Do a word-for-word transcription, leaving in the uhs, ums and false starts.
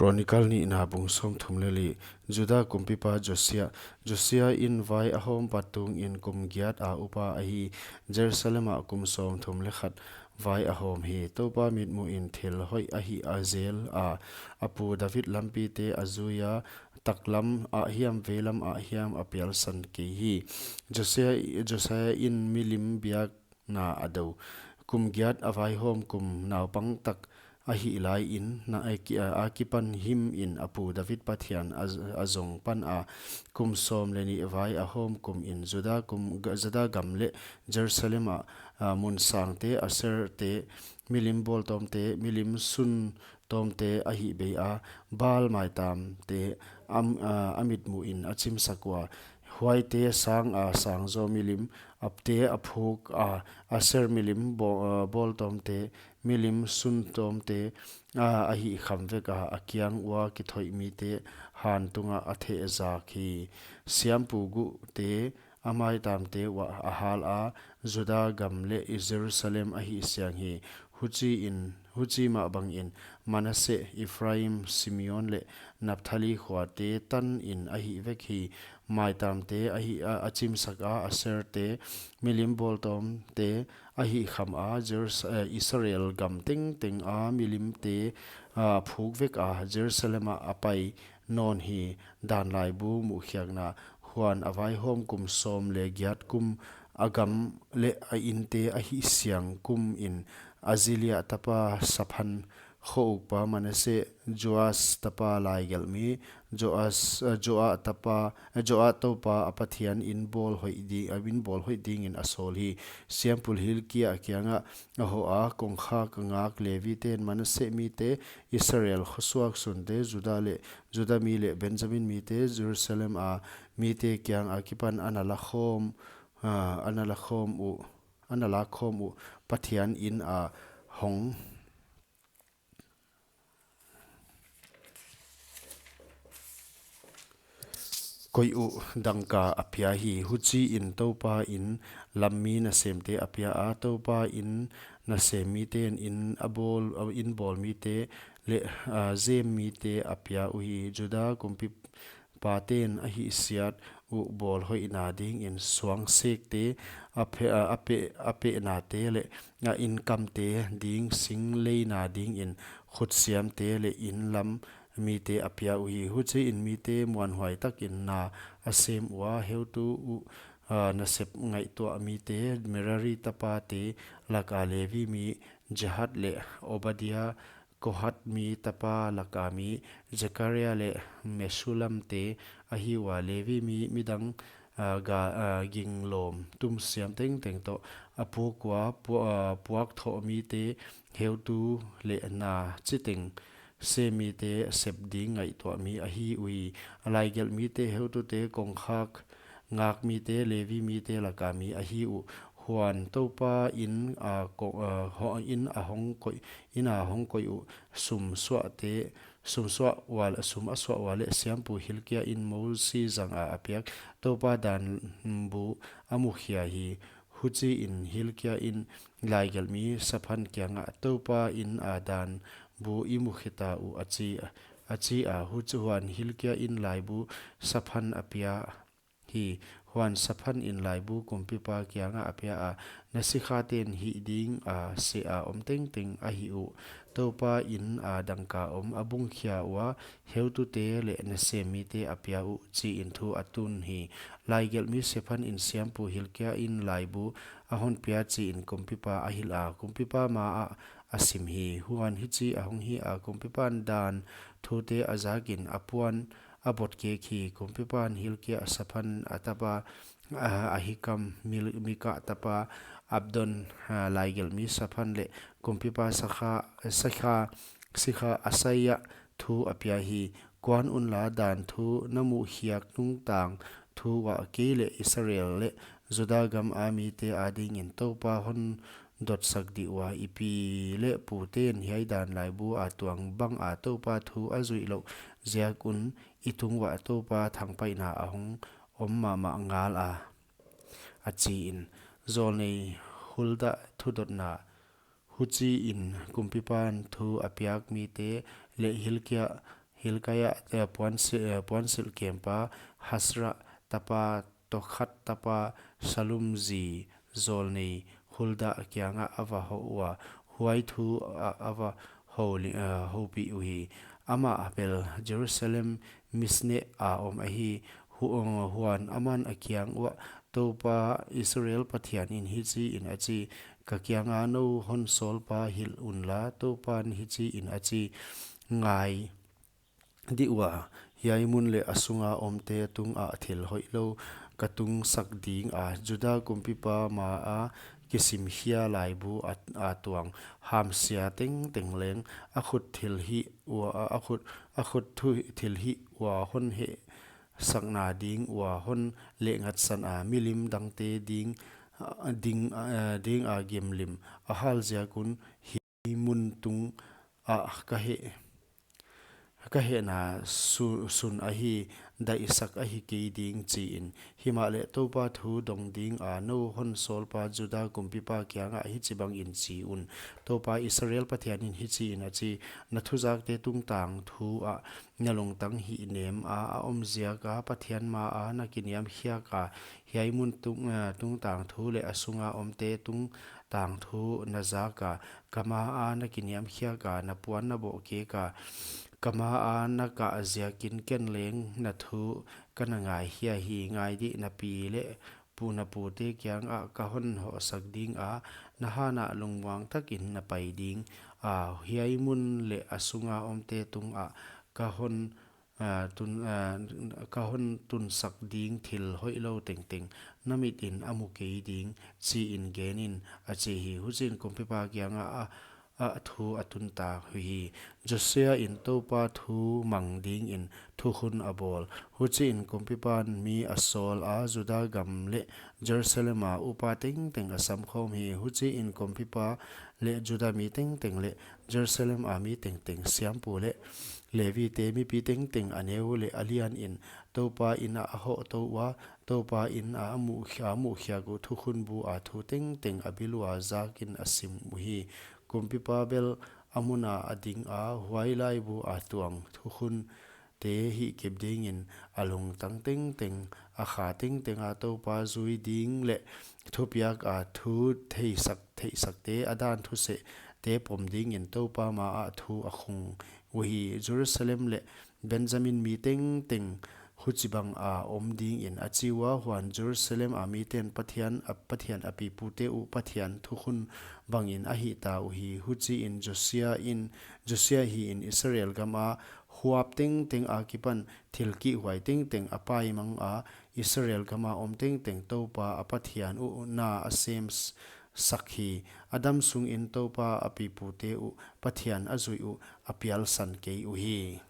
Chronicle nihna bung sawmthum leh li. Juda kumpipa Josia. Josia in vai a hawm pat tungin kum giat a upa ahi. Jerusalem ah kum sawmthum leh khat vai a hawm hi. Toupa mitmuhin thil hoih a hih a zel a, a pu David lampite a zui a, taklam ah hiam veilam ah hiam a pialsan kei hi. Josia, Josia in milim biak na a dou. Kum giat a vaihawm kum naupang tak a hih laiin, na, a ki-, a, a kipan himin a pu David Pathian a, a zong pan a. Kum sawm leh nih vai a hawm kumin Juda kum, Juda gam leh Jerusalem ah, a, mun sangte, Aserte, milim bawltawmte, milim sun tawmte a hih bei a, Baal maitamte am-, a, a mitmuhin a chimsak ua. Huaite sang a sang zaw milim, apte a phuk a, Aser milim baw-, a, bawltawmte, milim sun tawmte, a, a hih kham vek a, a kiang ua kithoih mite han tungah a thehzak hi. Siampu guhte, a maitamte uah a hal a, Juda gam leh Jerusalem a hihsiang hi. Huchiin, huchi mah bangin Manasseh, Ephraim, Simeon leh Naphtali khuate tanin a hih vek hi. Maitamte a hih a, a chimsak a, Aserte, milim bawltawmte a hih kham a, Jerus-, eh, Israel gam tengteng a milimte, a, phuk vek a, Jerusalem ah a pai nawn hi. Dan laibu muhkhiakna. Huan a vaihawm kum sawm leh giat kum, a gam leh a inte a hihsiang kumin, Azria tapa Saphan, kho-ukpa Manasseh, Joas tapa laigelhmi, Joas, eh, Joa tapa, eh, Joa Toupa a Pathian in bawl hoih di-, a in bawl hoih dingin a sawl hi. Siampu Hilkia kiangah a hoh a, kongkhak a ngak Levite'n Manasseh mite, Israel khosuak sunte, Juda leh, Juda mi leh Benjamin mite, Jerusalem a mite kiang akipan ana lakhawm, a, ana lakhawm uh, ana lakhawm uh Pathian in a hong koih uh dangka a pia hi. Huchiin Toupa in lammi nasemte a pia a, Toupa in nasem mite'n in a bawl, a in bawl mite leh, a, zem mite a pia uhi. Juda kumpipate'n a hihsiat uh bawl hoihna dingin suangsekte a phe-, a, a pe-, a pehnate leh a inkamte ding sing leina dingin khutsiamte leh in lam mite a pia uhi. Huchiin mite muanhuai takin na a sem ua, heutu uh, a, nasep ngaihtuah mite, Merari tapate laka Levi mi Jahat leh Obadia, Kohat mi tapa laka mi Zekaria leh Mesullamte ahi ua, Levi mi midang, a, ga-, a, ginglawm tumsiam tengteng toh a puk ua, pu-, a, puak thoh mite, heutu leh na chiteng sem mite sep ding ngaihtuah mi ahi uhi. A laigelh mite, heutute, kongkhak ngak mite, Levi mite laka mi ahi uh. Huan Toupa in a ko-, a, ho-, in a hong koih, in a hong koih uh sum suahte, sum suah ua, sum a suah ua leh Siampu Hilkia in Mosi zanga a piak Toupa dan bu a mukhia hi. Huchiin Hilkia in laigelhmi Saphan kiangah, Toupa in a dan bu i mukhita uh, a chi, a chi a. Huchi-, huan Hilkia in laibu Saphan a pia hi. Huan Saphan in laibu kumpipa kiangah a pia a, na sikhate'n hih ding a seh a om tengteng a hih uh. Toupa in a dangka om a bungkhia ua, heutute leh nasem mite a pia uh, chiin thu a tun hi. Laigelhmi Saphan in Siampu Hilkia in laibu a hon pia chiin kumpipa a hilh a, kumpipa maah a sim hi. Huan hichi a hong hi a, kumpipan dan thute a zakin a puan a bot kek hi. Kumpipan Hilkia, Saphan a tapa, a, Ahikam, Mil-, Mika tapa Abdon, a, laigelhmi Saphan leh kumpipa sakha, sakha, sikha Asaia thu a pia hi. Kuan unla, dan thu na muhkhiak nungtang thu uah kei leh Israel leh Juda gam a mite adingin Toupa hon dotsak dih ua, i pi leh pute'n hiai dan laibu a tuang banga Toupa thu a zuih louh ziak un i tung uah Toupa thangpaihna a hong om mahmah ngal a, a chiin. Zawlnei Hulda thudotna. Huchiin kumpipan thu a piak mite leh Hilkia, Hilkia, eh, puansi-, eh, puansilh kempa, Hasra tapa, Tokhat tapa, Sallum zi, zawlnei Hulda kiangah a va hoh ua, huai thu a, a va hou li-, eh, houpih uhi. Amah bel Jerusalem misneh a om ahi. Hu-, eh, huan aman a kiang uah, Toupa Israel Pathian in hichi in a chi, ka kianga nou hon sawlpa hilh unla, Toupan hichi in a chi, ngai di ua, hiai mun leh a sunga omte tungah thil hoihlou ka tungsak dinga, Juda kumpipa maa kisimkhia laibu a, a tuang hamsia tengteng leng, a khut thilhih ua, a khut, a khut thu thilhih ua hon hehsakna ding ua hon lehngatsana, milim dangte ding, a, ding, a, dinga gimlim a hal ziak un, hiai mun tungah ka heh, ka hehna su-, sun ahi, daihsak ahi kei ding, chi in. Himahleh Toupa thu dong dinga nou hon sawlpa Juda kumpipa kiangah hichibangin chi un, Toupa Israel Pathian in hichi in a chi, na thuzakte tungtang thu ah na lungtang hihnem a, a om ziaka Pathian maa na kiniam khiaka, hiai mun tung, eh, tungtang thu leh a sunga omte tungtang thu na zaka, ka maa na kiniam khiaka, na puan na boh keka, ka maa na kah ziakin ken leng na thu ka na ngaikhia hi. Ngai di, na pi leh pu, na pute kiangah ka hon hohsak dinga, na hana lungmuang takin na pai ding. A, hiai mun leh a sunga omte tungah ka hon, a, tun, a, ka hon tunsak ding thil hoihlou tengteng na mit in a mu kei ding, chi in gen in, a chi hi. Huchiin kumpipa kiangah a, a thu a tunta uhi. Josia in Toupa thu mang dingin thukhun a bawl. Huchiin kumpipan mi a sawla, Juda gam leh Jerusalema upa tengteng a samkhawm hi. Huchiin kumpipa leh Juda mi tengteng leh Jerusalema mi tengteng, siampu leh Levite, mipi tengteng a neu leh a lianin Toupa inah a hoh tou ua, Toupa inah a muh, a muhkhiak uh thukhun bua thu tengteng a bil ua zakin a sim uhi. Kumpipa bel a muna a dinga, huai laibu a tuang thukhun te hihkip dingin a lungtang tengteng, a kha tengtenga Toupa zui ding leh thupiaka thu theisak, theihsakte, a dan thusehte pom dingin Toupa maah thu a khung uhi. Jerusalem leh Benjamin mi tengteng huchibanga om dingin a chi ua, huan Jerusalema miten Pathian, a Pathian a pipute uh Pathian thukhun bangin a hihta uhi. Huchiin Josia in, Josia hiin Israel gama huap tengteng akipan thil kihhuai tengteng a paimanga, Israel gama om tengteng Toupa a Pathian uh na a sem s-, sak hi. A dam sungin Toupa a pipute uh Pathian a zuih uh a pialsan kei uhi.